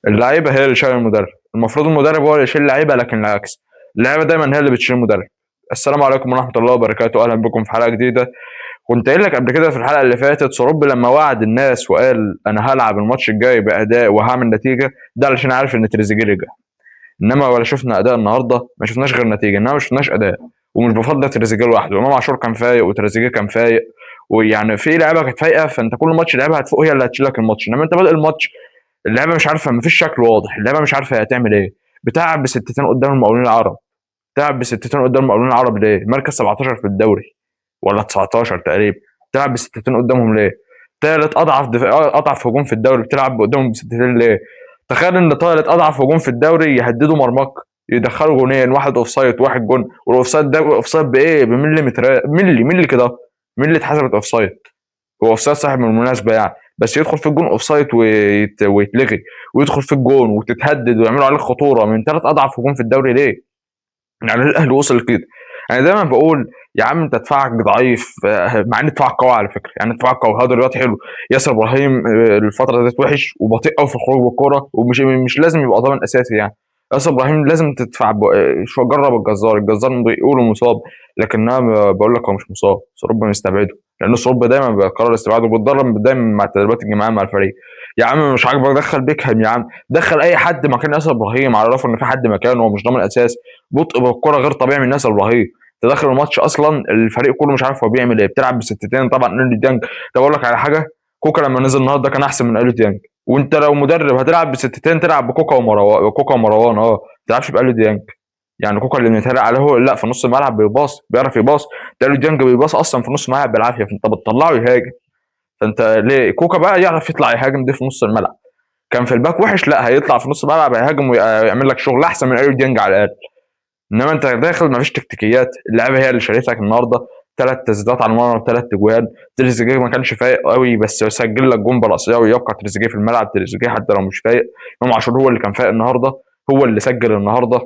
اللعيبة هي اللي شايله المدرب. المفروض المدرب هو اللي يشيل اللعيبة، لكن العكس، اللعيبة دايما هي اللي بتشيل المدرب. السلام عليكم ورحمة الله وبركاته، اهلا بكم في حلقة جديدة. كنت قايل لك قبل كده في الحلقة اللي فاتت، سوروب لما وعد الناس وقال انا هلعب الماتش الجاي باداء وهعمل نتيجة، ده علشان عارف ان تريزيجيه رجع. انما ولا شفنا اداء النهارده، ما شفناش غير نتيجة، انما ما شفناش اداء. ومش بفضل تريزيجيه لوحده، امام عاشور كان فايق وتريزيجيه كان فايق، ويعني في لعيبة كانت فايقه. فانت كل ماتش لعيبة هتفوق هي اللي هتشيلك الماتش، انما انت بادئ الماتش اللعيبة مش عارفه، مفيش شكل واضح، اللعيبة مش عارفه هي هتعمل ايه. بتلعب بستتين قدام المقاولين العرب، بتلعب بستتين قدام المقاولين العرب ليه؟ مركز 17 في الدوري ولا 19 تقريبا، بتلعب بستتين قدامهم ليه؟ تالت اضعف دفاع، اضعف هجوم في الدوري، بتلعب قدامهم بستتين ليه؟ تخيل ان تالت اضعف هجوم في الدوري يهددوا مرماك، يدخلوا جونين، واحد offside واحد جون. وال offside ده offside بايه؟ بمليمتر، ملي ملي كده، ملي اتحسبت offside. هو offside صاحب بالمناسبة يعني، بس يدخل في الجون offside ويتلغي، ويدخل في الجون وتتهدد ويعملوا عليك خطورة من ثلاث اضعف هجوم في الدوري ليه؟ يعني الاهلي وصل كده. انا دايما بقول يا عم انت دفاعك ضعيف، مع ان دفاعك قوي على فكرة، يعني دفاعك قوي، هذا دلوقتي حلو. ياسر ابراهيم الفترة ديت وحش وبطيء قوي في الخروج بالكورة، ومش مش لازم يبقى ضامن اساسي يعني. ياسر ابراهيم لازم تدفع شو جرب الجزار، الجزار بيقولوا مصاب، لكن انا بقول لك هو مش مصاب، سوروب مستبعده، لان سوروب دايما بيقرر استبعاده، وبيتدرب دايما مع التدريبات الجماعية مع الفريق. يا عم مش عاجبك دخل بيكهام، يا عم دخل اي حد مكان ياسر ابراهيم، عرفوا ان في حد مكانه، هو مش ضامن اساسي. بطء بالكرة غير طبيعي من ياسر ابراهيم، انت داخل الماتش اصلا الفريق كله مش عارف هو بيعمل ايه، بتلعب بستتين طبعا اليو ديانج. طب اقول لك على حاجة، كوكا لما نزل النهارده كان احسن من اليو ديانج. وانت لو مدرب هتلعب بستتين تلعب بكوكا ومروان، كوكا ومروان، ما تلعبش باليو ديانج. يعني كوكا اللي بنتريق عليه هو لا في نص الملعب بيباص، بيعرف يباص، ده اليو ديانج بيباص اصلا في نص الملعب بالعافية، فانت بتطلعه يهاجم. فانت ليه كوكا بقى يعرف يطلع يهاجم دي في نص الملعب، كان في ال back وحش، لا هيطلع في نص الملعب هيهاجم ويعمل لك شغل احسن من اليو ديانج على الاقل. انما انت داخل مفيش تكتيكيات، اللعيبة هي اللي شالتك النهارده، 3 تسديدات على المرمى وثلاث اجوان. تريزيجيه ما كانش فايق قوي، بس سجل لك جون براسيه، ويبقى تريزيجيه في الملعب. تريزيجيه حتى لو مش فايق، امام عاشور هو اللي كان فايق النهارده، هو اللي سجل النهارده.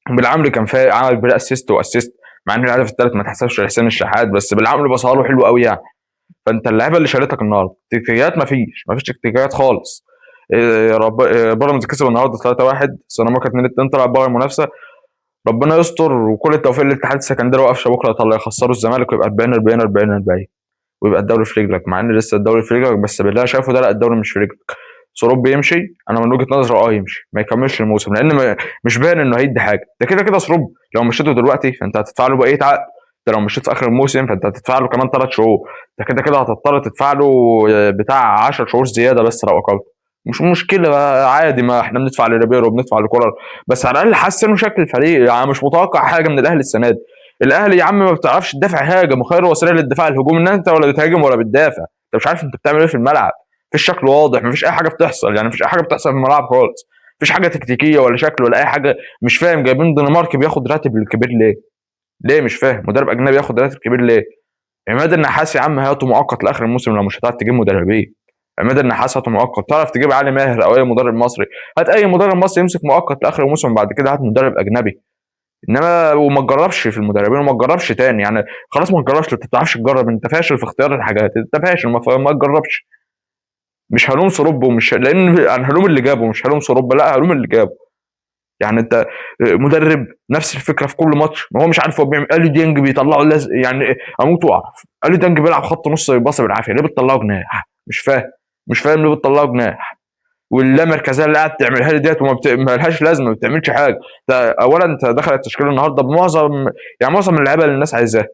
بالعمري كان فايق، عمل pre assist و assist، مع ان الهدف الثالث ما اتحسبش لحسين الشحات، بس بالعمري بصها له حلو قوي يعني. فانت اللعيبة اللي شالتك النهارده، تكتيكيات مفيش تكتيكيات خالص. رب بيراميدز كسب النهارده 3-1، سيراميكا 2-2، طلع بره المنافسة، ربنا يستر. وكل التوفيق للاتحاد السكندري وقفشه بكره، يطلع يخسروا الزمالك ويبقى 40 40 40 40، ويبقى الدوري في رجلك، مع ان لسه الدوري في رجلك، بس بالله شايفه ده لا الدوري مش في رجلك. سوروب يمشي، انا من وجهه نظري يمشي، ما يكملش الموسم، لان مش باين انه هيدي حاجة. ده كده كده سوروب لو مشيته دلوقتي فانت هتدفع له بقية عقد، ده لو مشيت في اخر الموسم فانت هتدفع له كمان 3 شهور، ده كده كده هتضطر تدفع له بتاع 10 شهور زيادة بس لو اقل. مش مشكلة عادي، ما احنا بندفع لريبيرو وبندفع لكولر، بس على الاقل حسنوا شكل الفريق. يعني مش متوقع حاجة من الاهلي السنة دي. الاهلي يا عم ما بتعرفش تدافع، هاجم، وخير وسيلة للدفاع الهجوم، ان انت ولا بتهاجم ولا بتدافع، انت مش عارف انت بتعمل ايه في الملعب، مفيش شكل واضح، مفيش اي حاجة بتحصل، يعني مفيش اي حاجة بتحصل في الملعب خالص، مفيش حاجة تكتيكية ولا شكل ولا اي حاجة. مش فاهم جايبين دنمارك بياخد راتب الكبير ليه؟ ليه مش فاهم مدرب اجنبي ياخد راتب كبير ليه؟ عماد النحاس يا عم هاته مؤقت لاخر الموسم لو مش هتعرف تجيب مدربين. عماد النحاس هاته مؤقت، تعرف تجيب علي ماهر او اي مدرب مصري، هات اي مدرب مصري يمسك مؤقت لاخر الموسم، بعد كده هات مدرب اجنبي. انما وما تجربش في المدربين، وما تجربش تاني، يعني خلاص ما تجربش، انت ما بتعرفش تجرب، انت فاشل في اختيار الحاجات، انت فاشل، ما تجربش. مش هلوم سروب، ومش لان انا هلوم اللي جابه، مش هلوم سروب، لا هلوم اللي جابه. يعني انت مدرب نفس الفكرة في كل ماتش، ما هو مش عارف هو بيعمل. اليو ديانج بيطلعه يعني اموت واعرف اليو ديانج بيلعب خط نص بيباصي بالعافية، ليه بتطلعه جناح؟ مش فاهم، مش فاهم ليه بتطلعه جناح. واللا مركزية اللي قاعد تعملها لي ديت وما لهاش لازمه، ما بتعملش حاجة. اولا انت دخلت التشكيلة النهارده بمعظم، يعني معظم اللعيبة اللي الناس عايزاها.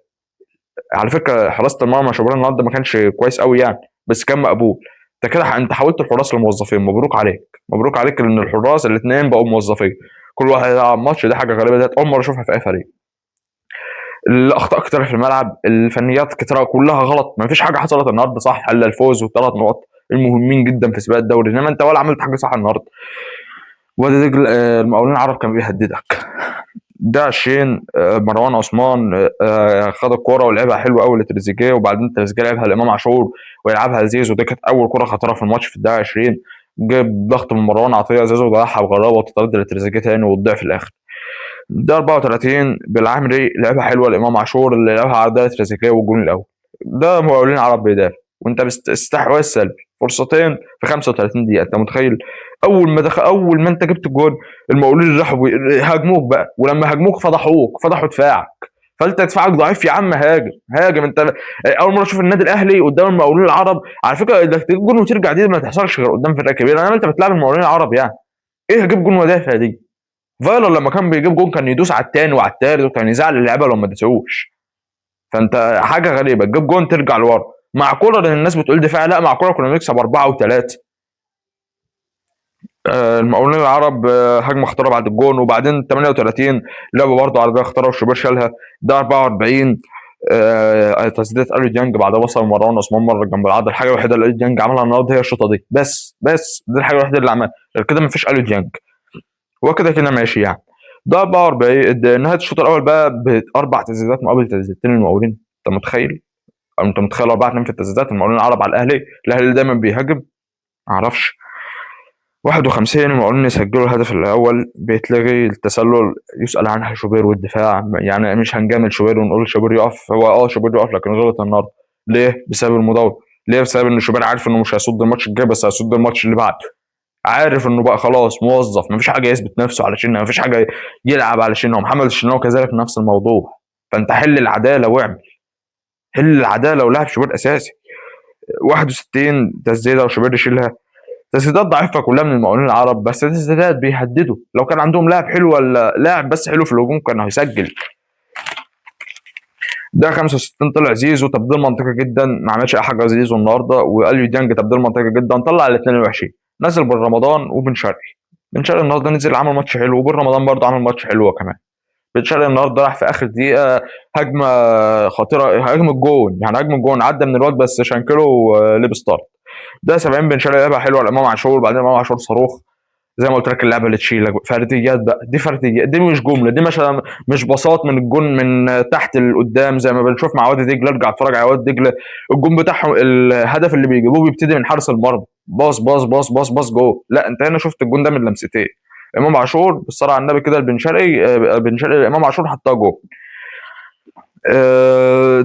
على فكرة حراسة المرمى شوبير النهارده ما كانش كويس قوي يعني، بس كان مقبول. انت كده انت حولت الحراس لموظفين، مبروك عليك، مبروك عليك ان الحراس الاثنين بقوا موظفين، كل واحد يلعب ماتش. دي حاجة غريبة، ديت اول مرة اشوفها في اي فريق. الاخطاء كتيرة في الملعب، الفنيات كتيرة كلها غلط، ما فيش حاجة حصلت النهارده صح الا الفوز والثلاث نقط المهمين جدا في سباق الدوري، انما انت ولا عملت حاجة صح النهارده. وادي دجله المقاولين العرب كان بيهددك. ده 20 مروان عثمان خد الكورة ولعبها حلو قوي لتريزيجيه، وبعدين تريزيجيه لعبها لامام عاشور ويلعبها لزيزو، دي كانت اول كورة خطيرة في الماتش في الدقيقة 20. جاب ضغط من مروان عطية، زيزو ضيعها بغرابة وتترد لتريزيجيه تاني وتضيع في الاخر. ده 34 بالعمري لعبها حلوة لامام عاشور اللي لعبها على دايرة تريزيجيه والجون الاول. ده مقاولين عرب بيدافع، وانت استحواذ سلبي، فرصتين في 35 دقيقة، انت متخيل؟ اول ما دخل، اول ما انت جبت الجون المقاولين راحوا هاجموك بقى، ولما هاجموك فضحوك، فضحوا دفاعك. فانت دفاعك ضعيف يا عم، هاجم هاجم. انت اول مرة اشوف النادي الاهلي قدام المقاولين العرب، على فكرة انك تجيب جون وترجع دي ما تحصلش غير قدام فرقه كبيرة. انما انت بتلعب المقاولين العرب، يعني ايه هجيب جون ودافع دي؟ فايلر لما كان بيجيب جون كان يدوس على الثاني وعلى الثالث، وكان يزعل اللعيبة لو ما داسوش. فانت حاجة غريبة، تجيب جون ترجع لورا. مع كولر الناس بتقول دفاع، لا مع كولر كنا بنكسب 4-3. المقاولين العرب هجمة خطيرة بعد الجون. وبعدين 38 لعبه برضه عرضية خطيرة وشوبير شالها. ده 44 تسديده اليو ديانج بعد وصل مروان عثمان مرة جنب العرض. الحاجة الوحيدة اللي اليو ديانج عملها النهارده هي الشوطه دي بس دي الحاجة الوحيدة اللي عملها، غير كده مفيش اليو ديانج، هو كده كده ماشي يعني. ده 44 نهاية الشوط الاول بقى باربع تسديدات مقابل تسديدتين المقاولين. انت متخيل؟ انت متخيل 4-2 في التسديدات المقاولين العرب على الاهلي؟ الاهلي اللي دايما بيهاجم، معرفش. 51 المقاولين يسجلوا الهدف الاول، بيتلغي التسلل، يسأل عنها شوبير والدفاع. يعني مش هنجامل شوبير ونقول شوبير يقف، هو شوبير يقف لكن غلط النهارده. ليه؟ بسبب المداوره. ليه؟ بسبب ان شوبير عارف انه مش هيصد الماتش الجاي، بس هيصد الماتش اللي بعده. عارف انه بقى خلاص موظف، مفيش حاجة يثبت نفسه علشان، مفيش حاجة يلعب علشان. محمد الشناوي كذلك نفس الموضوع. فانت حل العدالة واعمل، حل العدالة ولعب شوبير اساسي. 61 تسديده وشوبير يشيلها. تسديدات ضعيفة كلها من المقاولين العرب، بس تسديدات بيهددوا. لو كان عندهم لاعب حلو ولا لاعب بس حلو في الهجوم كان هيسجل. ده 65 طلع زيزو، تبديل منطقي جدا، ما عملش اي حاجة زيزو النهارده. واليو ديانج تبديل منطقي جدا، طلع الاثنين الوحشين، نزل بن رمضان وبن شرقي. بن شرقي النهارده نزل عمل ماتش حلو، وبن رمضان برضه عمل ماتش حلو كمان. بن شرقي النهارده راح في اخر دقيقة هجمة خطيرة، هجمة الجون يعني، هجمة الجون عدى من الواد بس شانكله ولبس طارد. ده 70 بن شرقي لعبه حلوة لامام عاشور، بعدين امام عاشور صاروخ زي ما قلت لك، اللعبة اللي تشيلك فرديات بقى، دي فرديات، دي مش جملة، دي مش بساط من الجون من تحت لقدام زي ما بنشوف مع وادي دجله. ارجع اتفرج على وادي دجله، الجون بتاعهم الهدف اللي بيجيبوه بيبتدي من حارس المرمى، باص باص باص باص باص جول. لا انت هنا شفت الجون ده من لمستين، امام عاشور بالصلاة على النبي كده، بن شرقي، بن شرقي امام عاشور حطها جول.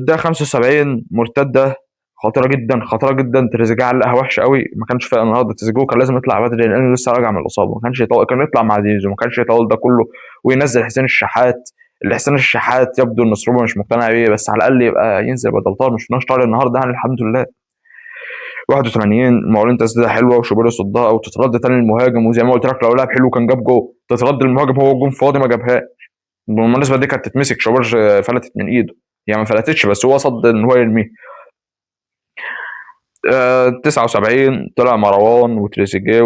ده 75 مرتدة خطيرة جدا، خطيرة جدا. تريزيجيه علقها وحشة قوي، ما كانش فايق النهارده. تريزيجيه كان لازم يطلع بدري لانه لسه راجع من الاصابة، ما كانش يطول، كان يطلع مع زيزو، ما كانش يطول ده كله، وينزل حسين الشحات. اللي حسين الشحات يبدو ان سروبه مش مقتنع بيه، بس على الاقل يبقى ينزل بدل طاهر. مش شفناش طاهر النهارده يعني، الحمد لله. 81 المقاولين تسديده حلوة وشوبير يصدها وتترد تاني المهاجم، وزي ما قلت لك لو لعب حلو كان جاب جول. تترد المهاجم، هو الجون فاضي ما جابهاش. بالمناسبة دي كانت تتمسك، شوبير فلتت من ايده، يعني ما فلتتش بس هو صد ان هو يرميه. 79 طلع مروان وتريزيجيه،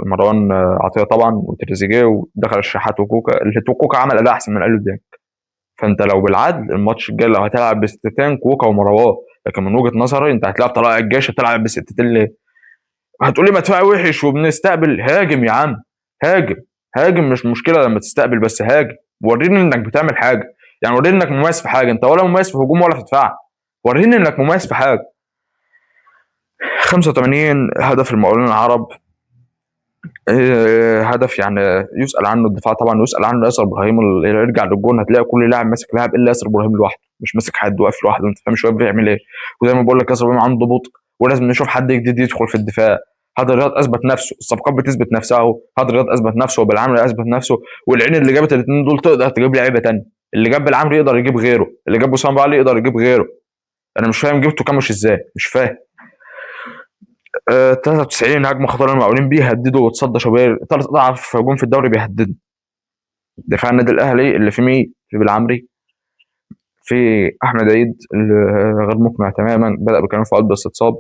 مروان عطية طبعا وتريزيجيه، ودخل الشحات وكوكا. اللي كوكا عمل اداء احسن من اليو ديانج. فانت لو بالعدل الماتش الجاي لو هتلعب بستتين كوكا ومروان، لكن من وجهه نظري انت هتلعب طلائع الجيش، هتلعب بستتين ليه؟ هتقولي ما دفاع وحش وبنستقبل. هاجم يا عم، هاجم هاجم، مش مشكلة لما تستقبل، بس هاجم، وريني انك بتعمل حاجة، يعني وريني انك مميز في حاجة. انت ولا مميز في هجوم ولا في دفاع، وريني انك مميز في حاجة. 85 هدف المقاولين العرب، هدف يعني يسأل عنه الدفاع طبعا، ويسأل عنه ياسر ابراهيم اللي يرجع للجون. هتلاقي كل لاعب ماسك لاعب الا ياسر ابراهيم لوحده، مش ماسك حد، واقف لوحده، انت فاهم شوية بيعمل ايه. وزي ما بقول لك ياسر ابراهيم عنده بطء، ولازم نشوف حد جديد يدخل في الدفاع. هذا الرياض اثبت نفسه، الصفقات بتثبت نفسها اهو. هذا الرياض اثبت نفسه، وبالعمري اثبت نفسه، والعين اللي جابت الاثنين دول تقدر تجيب لعيبة ثانية. اللي جاب بالعمري يقدر يجيب غيره، اللي جاب وسام علي يقدر يجيب غيره. انا مش فاهم جبته كامش ازاي، مش فاهم. 93 هجمة خطيرة للمقاولين بيهددوا وتصدى شوبير. ثالث اضعف هجوم في الدوري بيهددوا. دفاع النادي الاهلي اللي في مين؟ في بالعمري، في احمد عيد اللي غير مقنع تماما، بدا بكلام فؤاد بس اتصاب.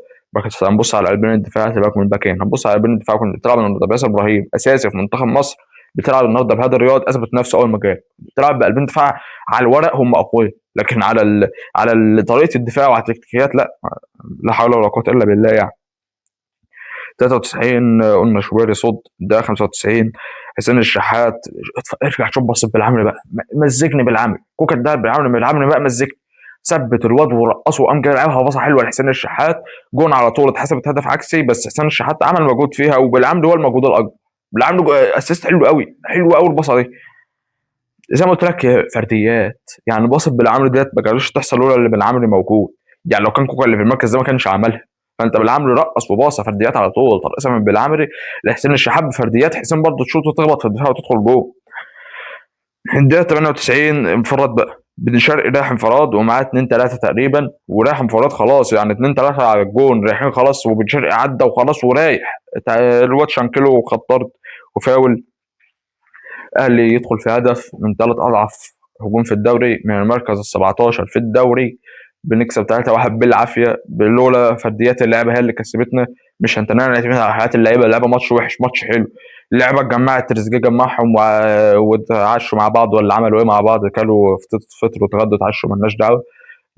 بس هنبص على قلبين الدفاع، سيبك من الباكين، هنبص على قلبين الدفاع. كنت بتلعب النهارده بياسر ابراهيم اساسي في منتخب مصر، بتلعب النهارده بهذا الرياض اثبت نفسه اول ما جه. بتلعب بقلبين دفاع على الورق هم اقوياء، لكن على طريقه الدفاع وعلى التكتيكيات لا، لا حول ولا قوة الا بالله يعني. 93 قلنا شوبير يصد. ده 95 حسين الشحات، ارجع شوف بص بالعمري بقى، مزجني بالعمري، كوكا اداها بالعمري، بالعمري بقى مزجني، ثبت الواد ورقصه وقام جاي لعبها باصة حلوة لحسين الشحات، جون على طول، اتحسبت هدف عكسي بس حسين الشحات عمل مجهود فيها، وبالعمري هو المجهود الاكبر. بالعمري assist حلو قوي، حلو قوي الباصه دي. زي ما قلت لك فرديات يعني، باصة بالعمري ديت ما كانتش تحصل لولا اللي بالعمري موجود. يعني لو كان كوكا اللي في المركز ده ما كانش عملها. فانت بالعمري رقص وباصه فرديات على طول، ترقصه من بالعمري لحسين الشحات بفرديات، حسين برضه تشوط وتخبط في الدفاع وتدخل جوه. الدقيقة 98 انفراد بقى، بن شرقي رايح انفراد ومعاه 2 3 تقريبا، ورايح انفراد خلاص يعني 2 3 على الجون رايحين خلاص، وبن شرقي عدى وخلاص ورايح، الواد شانكيلو وخد طرد وفاول. الاهلي يدخل في هدف من 3 اضعف هجوم في الدوري، من المركز ال 17 في الدوري، بنكسب 3-1 بالعافية، لولا فرديات اللعبة هي اللي كسبتنا، مش هنتناول نعتمد على حياة اللعيبة. اللعبة ماتش وحش ماتش حلو، اللعبة اتجمعت، تريزيجيه جمعهم واتعشوا مع بعض ولا عملوا ايه مع بعض، كلوا فطروا اتغدوا اتعشوا مالناش دعوه،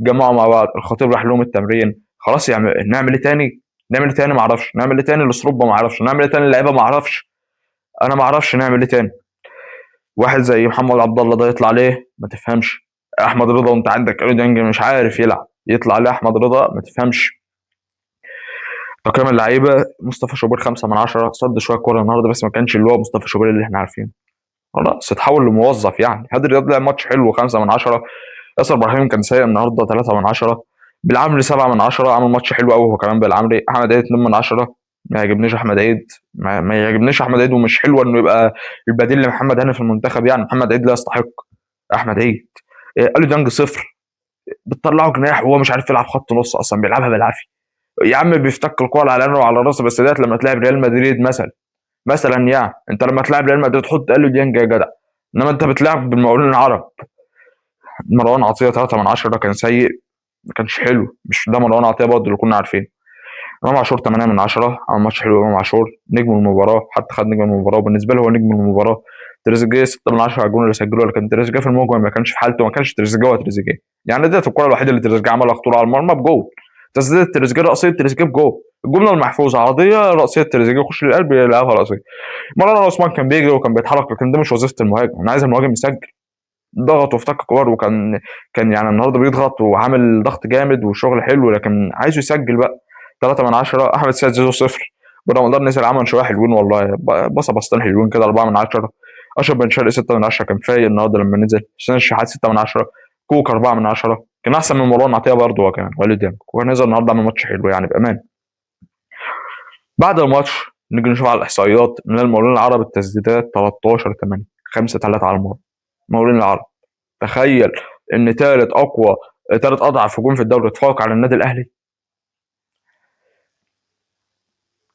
اتجمعوا مع بعض، الخطيب راح لهم التمرين، خلاص يعني نعمل ايه تاني؟ نعمل ايه تاني؟ ما اعرفش. نعمل ايه تاني؟ الاسروبه ما اعرفش. نعمل ايه تاني؟ اللعيبة ما اعرفش، انا ما اعرفش نعمل ايه تاني. واحد زي محمد عبد الله ده يطلع ليه؟ ما تفهمش. احمد رضا وانت عندك اليو ديانج مش عارف يلعب، يطلع ليه احمد رضا؟ ما تفهمش. تقييم اللعيبة مصطفى شوبير 5 من 10، صد شوية كورة النهارده بس ما كانش اللي هو مصطفى شوبير اللي احنا عارفينه، خلاص اتحول لموظف يعني. هادي رياض لعب ماتش حلو 5 من 10، ياسر ابراهيم كان سيء النهارده 3 من 10، بالعمري 7 من 10 عمل ماتش حلو قوي هو كمان بالعمري. احمد عيد 2 من 10، ما يعجبنيش احمد عيد، ما يعجبنيش احمد عيد، ومش حلو انه يبقى البديل لمحمد هاني في المنتخب يعني، محمد عيد لا يستحق احمد عيد. اليو ديانج 0، بتطلعه جناح وهو مش عارف يلعب خط نص اصلا، بيلعبها بالعافية يا عم، بيفتك الكورة على عينه وعلى راسه، بس ديت لما تلعب ريال مدريد مثلا يعني انت لما تلعب ريال مدريد تحط اليو ديانج يا جدع، انما انت بتلعب بالمقاولين العرب. مروان عطية 3 من 10 كان سيء، ما كانش حلو، مش ده مروان عطية برضه اللي كنا عارفينه. امام عاشور 8 من 10، عمل ماتش حلو امام عاشور، نجم المباراة، حتى خد نجم المباراة وبالنسبة له هو نجم المباراة. تريزيجيه 6 من 10 على الجون اللي سجله، لكن تريزيجيه في المجمل ما كانش في حالته، ما كانش تريزيجيه هو تريزيجيه يعني. ديت الكره الوحيدة اللي تريزيجيه عملها خطورة على المرمى بجول، تسديده تريزيجيه راسية تريزيجيه بجول، الجملة المحفوظة عرضية راسية تريزيجيه يخش للقلب يلعبها راسية. مروان عثمان كان بيجري وكان بيتحرك، لكن ده مش وظيفة المهاجم، انا عايز المهاجم يسجل. ضغط وافتك كور، وكان يعني النهارده بيضغط وعامل ضغط جامد وشغل حلو، لكن عايزه يسجل بقى. 3 من 10. احمد سيد زيزو 0. بن رمضان نزل عمل شوية حلوين والله، بص بصتين حلوين كده، 4 من 10. اشرف بن شرقي 6 من 10 كان فايق النهارده لما نزل. حسين الشحات 6 من 10. كوكا 4 من 10 كان احسن من مروان عطية برضه هو كمان. وليد ديانج كوكا نزل النهارده عمل ماتش حلو يعني بامان. بعد الماتش نيجي نشوف على الاحصائيات، من المقاولين العرب التسديدات 13-8، 5-3 على المرمى. المقاولين العرب، تخيل ان ثالث اضعف هجوم في الدوري اتفوق على النادي الاهلي.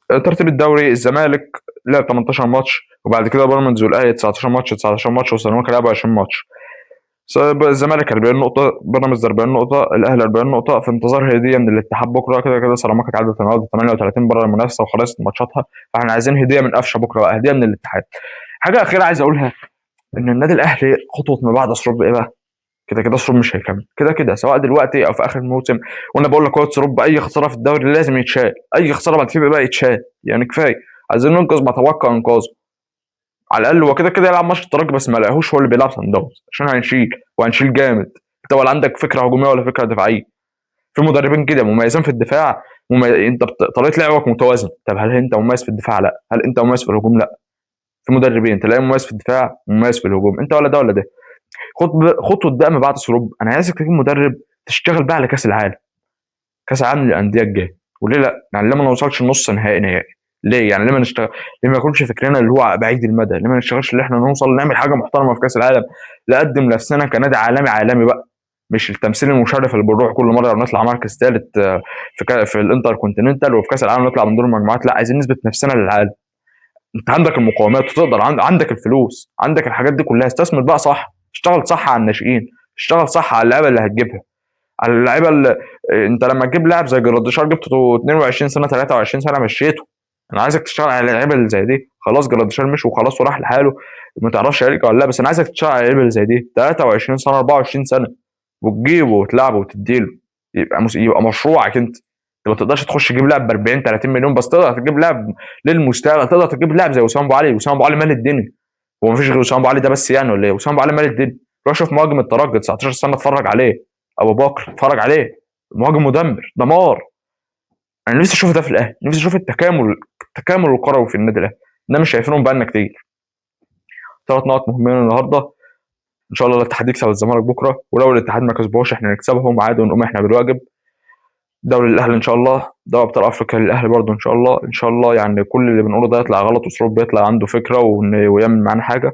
ترتيب الدوري، الزمالك لعب 18 ماتش، وبعد كده بيراميدز والاهلي 19 ماتش، 19 ماتش، وسيراميكا لعبوا 20 ماتش. الزمالك 40 نقطة، بيراميدز 40 نقطة، الأهلي 40 نقطة، في انتظار هدية من الاتحاد بكرة. كده كده سيراميكا اتعادلت النهارده 38 بره المنافسة وخلصت ماتشاتها، فاحنا عايزين هدية من قفشة بكرة بقى، هدية من الاتحاد. حاجة أخيرة عايز أقولها، إن النادي الأهلي خطوة ما بعد سروب إيه بقى؟ كده كده سروب مش هيكمل كده كده، سواء دلوقتي أو في آخر الموسم. وأنا بقول لك هو سروب أي خسارة في الدوري لازم يتشال، أي خسارة بعد كده بقى يتشال، يعني كفاية. عايزين ننقذ ما تبقى إنقاذه، على الاقل هو كده كده يلعب ماتش الترجي بس ما لاقيهوش هو اللي بيلعب صن داونز، عشان هنشيل وهنشيل جامد. انت ولا عندك فكرة هجومية ولا فكرة دفاعية. في مدربين كده مميزين في الدفاع، انت طريقه لعبك متوازنة. طب هل انت مميز في الدفاع؟ لا. هل انت مميز في الهجوم؟ لا. في مدربين تلاقي مميز في الدفاع مميز في الهجوم، انت ولا ده ولا ده. خطوة بقى ما بعد سروب، انا عايزك تجيب مدرب تشتغل بقى على كاس العالم، كاس العالم للاندية الجاي. وليه لا؟ يعني ليه ما نوصلش نص نهائي نهائي؟ ليه يعني؟ ليه ما نشتغل؟ ليه ما يكونش فكرنا اللي هو بعيد المدى؟ ليه ما نشتغلش اللي احنا نوصل نعمل حاجة محترمه في كاس العالم، نقدم نفسنا كنادي عالمي عالمي بقى، مش التمثيل المشرف اللي بنروح كل مرة ونطلع مركز ثالث في الانتر كونتيننتال وفي كاس العالم نطلع من دور المجموعات. لا، عايزين نثبت نفسنا للعالم. انت عندك المقومات وتقدر، عندك الفلوس، عندك الحاجات دي كلها، استثمر بقى صح، اشتغل صح على الناشئين، اشتغل صح على اللعيبة اللي هتجيبها، على اللعيبة اللي انت لما تجيب لاعب زي جراديشار جبته 22 سنة 23 سنة مشيته. انا عايزك تشتغل على اللعيبة اللي زي دي. خلاص جراديشار مش وخلاص وراح لحاله، ما تعرفش هيرجع ولا لا، بس انا عايزك تشتغل على اللعيبة اللي زي دي 23 سنة 24 سنة، وتجيبه وتلعبه وتديله، يبقى مشروعك انت. انت ما تقدرش تخش تجيب لاعب ب 40 30 مليون، بس تقدر تجيب لاعب للمستقبل، تقدر تجيب لاعب زي وسام ابو علي. وسام ابو علي مال الدنيا، هو ما فيش غير وسام ابو علي ده بس يعني ولا ايه؟ وسام ابو علي مال الدنيا. روح شوف مهاجم الترجي 19 سنة اتفرج عليه، ابو بكر اتفرج عليه، مهاجم مدمر دمار. انا نفسي اشوف ده في الاهلي، نفسي اشوف التكامل الكروي في النادي الاهلي، ده مش شايفينهم بقالنا كتير. 3 نقط مهمين النهارده، ان شاء الله الاتحاد يكسب الزمالك بكره، ولو الاتحاد ما كسبوش احنا نكسبهم عادي ونقوم احنا بالواجب. دوري الاهلي ان شاء الله، دوري ابطال افريقيا للاهلي برضه ان شاء الله. ان شاء الله يعني كل اللي بنقوله ده يطلع غلط، وسروب يطلع عنده فكرة ويعمل معانا حاجة.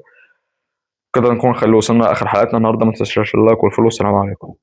كده نكون خلي وصلنا لاخر حلقتنا النهارده. ما تنساش ال like وال follow. السلام عليكم.